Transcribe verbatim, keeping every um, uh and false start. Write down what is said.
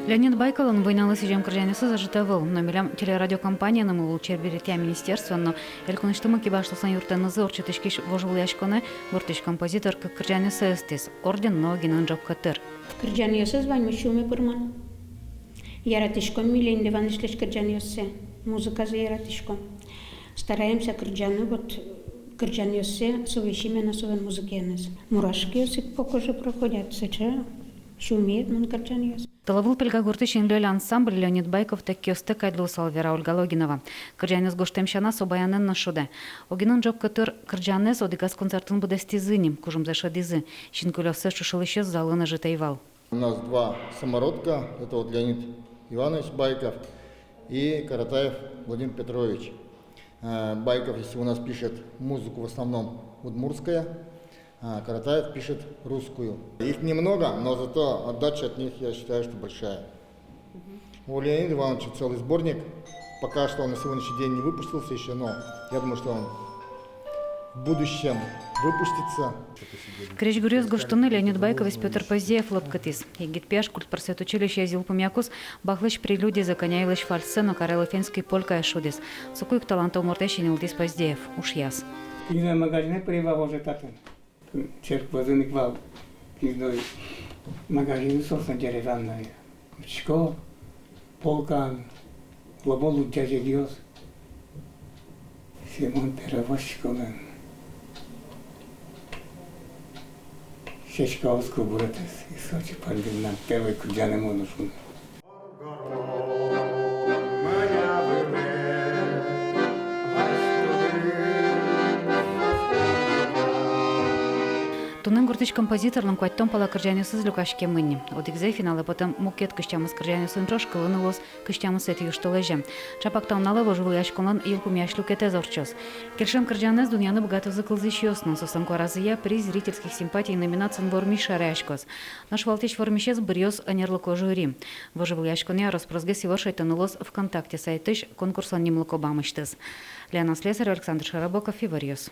Леонид Байковлэн войналы сӥзем кырӟанъёсыз ӧжыт ӧвӧл, но милям телерадиокомпаниенымы, лулчеберетъя министерствоен но Элькунысьтымы кибашлыослэн юрттонэнызы ортчытӥськись вожвылъяськонэ бӧрдӥсь композитор кык кырӟанъёссэ ыстӥз: «Орден» но «Огинын ӝӧк котыр». Кырӟанъёсыз ваньмыз сюлме пырмон. Яратӥськом ми Леонид Иванычлэсь кырӟанъёссэ, музыказэ яратӥськом. Стараемся кырӟаны, вот, кырӟанъёссэ совмещать карыны солэн музыкаеныз. Мурашки ик по коже проходят, сыӵе сюлмеед мон кырӟанъёс. Тылобул Пельга гуртысь «Инлёль» ансамбль Леонид Байковтэк киостэк кадь луысал, вера Ольга Логинова. Кырӟанъёс гожтэмсяназ со баянэн но шудэ. «Огинын ӝӧк котыр» кырӟанэз одӥгаз концертын быдэстӥзы ни, кужымзэ шӧдӥзы. Синкылиоссэс ӵушылӥсьёс залын ӧжыт ӧй вал. У нас два самородка, это вот Леонид Иванович Байков и Каратаев Владимир Петрович. Э, Байков, если у нас пишет музыку, в основном удмуртская, а Каратаев пишет русскую. Их немного, но зато отдача от них, я считаю, что большая. У Леонида Ивановича целый сборник. Пока что он на сегодняшний день не выпустился ещё, но я думаю, что он в будущем выпустится. Крезьгуръёс гожтыны Леонид Байковез Пётр Поздеев лӧпкытӥз. Егит пияш культпросветучилищеез йылпумъякуз Бахлэсь «Прелюдиязэ», Коняевлэсь вальссэ но карело-финской полькаез шудӥз. Соку ик талантомортэ синйылтӥз Поздеев, ушъяз. Книжной магазинэ пыре вал уже татын. Черк вӧзын ик вал книжной магазин, соослэн деревянной. Учко полкаын, лобо лудӟазегъёс. Семён Перевозчиковлэн «Сяськаос кылбуретэз». И со чапак гинэ мынам первой кырӟанэ, мон шуо. Туннэ гуртысь композиторлэн куатьтон пала кырӟанъёсыз люкаськемын ни. Одӥгзэ финалэ потэм мукет кызь тямыс кырӟанъёсын ӵош кылыны луоз кызь тямысэтӥ южтолэзе. Чапак та нуналэ вожвылъяськонлэн йылпумъясь люкетэз ортчоз. Кельшем кырӟанэз дунъяны быгатозы кылзӥсьёс но. Соослэн куаразыя приз «Зрительских симпатий» номинациын вормись шараяськоз. Нош валтӥсь вормисез быръёз ӧнерлыко жюри. Вожвылъяськонъя рос-просгес ивор шедьтыны луоз ВКонтакте сайтысь, конкурслэн нимлыко бамысьтыз. Лена Слесарева, Александр Широбоков, «Иворъёс».